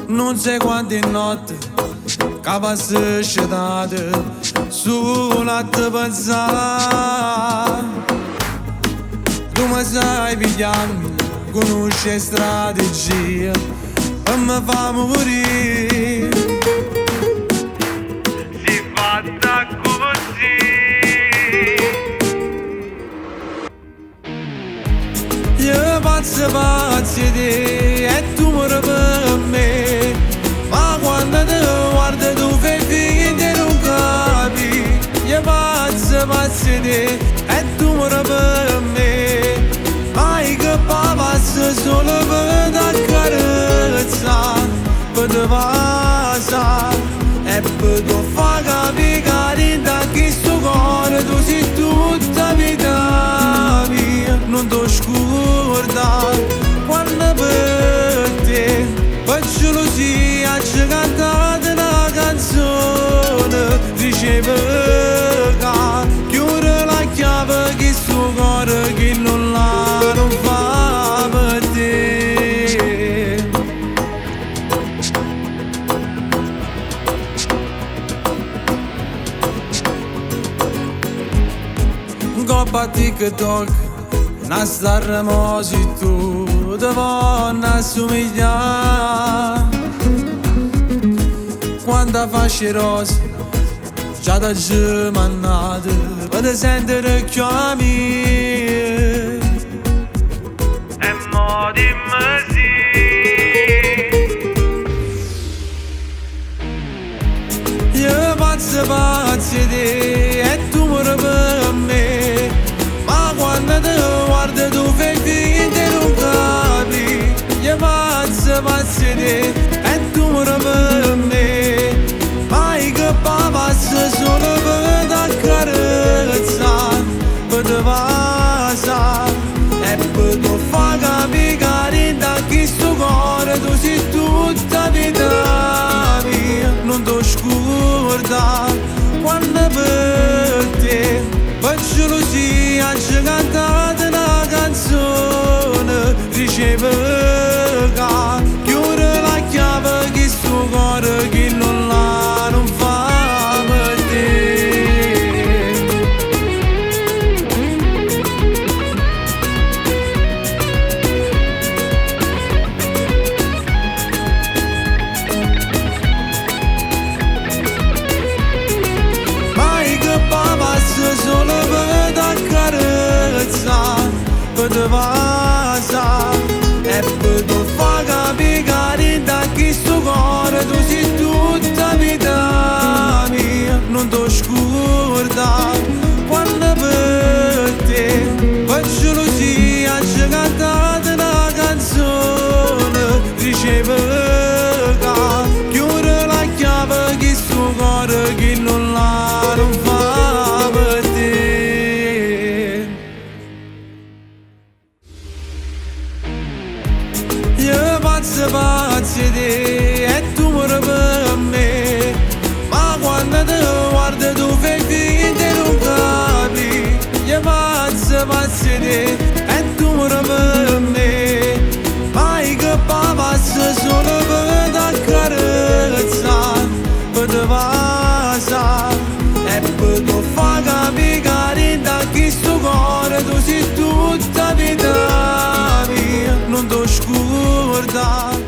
Nun sai quante notte che passo scetate solo a te pensare. Tu mi sai pigliando, conosci strategie e mi fa morire. Si fatta così. Io pazzo pazzo di te e tu muori per me. Ma quando ti guardo tu fai finta di non capire. Io pazzo pazzo di te e tu muori per me. Ma io che passo solo per t'accarezzare, per te passare e per te far capire che dentro a questo cuore tu sei tutta vita mia. Non ti scordare quando per te per gelosia ci cantate una canzone. Diceva che chiude la chiave che suo cuore che non la non fa per te. Coppa TikTok, una star mo si tu te vanno a somigliare. Quando faccio rosa, già da mannato, per te sentire più a me. E mo dimmi sì. Io pazzo pazzo di te e tu muori per me. Ma quando ti guardo tu fai finta di non capire. Io pazzo pazzo di te e tu muori per me. Ma io che passo solo per t'accarezzare, per te passare e per te far capire che dentro a questo cuore tu sei tutta vita mia. Non ti scordare quando per te per gelosia ci cantate una canzone. Diceva che chiude la chiave che suo cuore che non la non fa per te. Ma io che passo solo per t'accarezzare, per te passare e per te far capire che dentro a questo cuore tu sei tutta vita mia. Non ti scordare quando per te per gelosia ci cantate una canzone. Diceva che chiude la chiave che suo cuore che non la non fa per te. Io pazzo pazzo di te e tu muori per me. Ma quando ti guardo tu fai finta di non capire. Io pazzo pazzo di te e tu muori per me. Ma io che passo solo per t'accarezzare, per te passare e per te far capire che dentro a questo cuore tu sei tutta vita mia. Non ti scordare.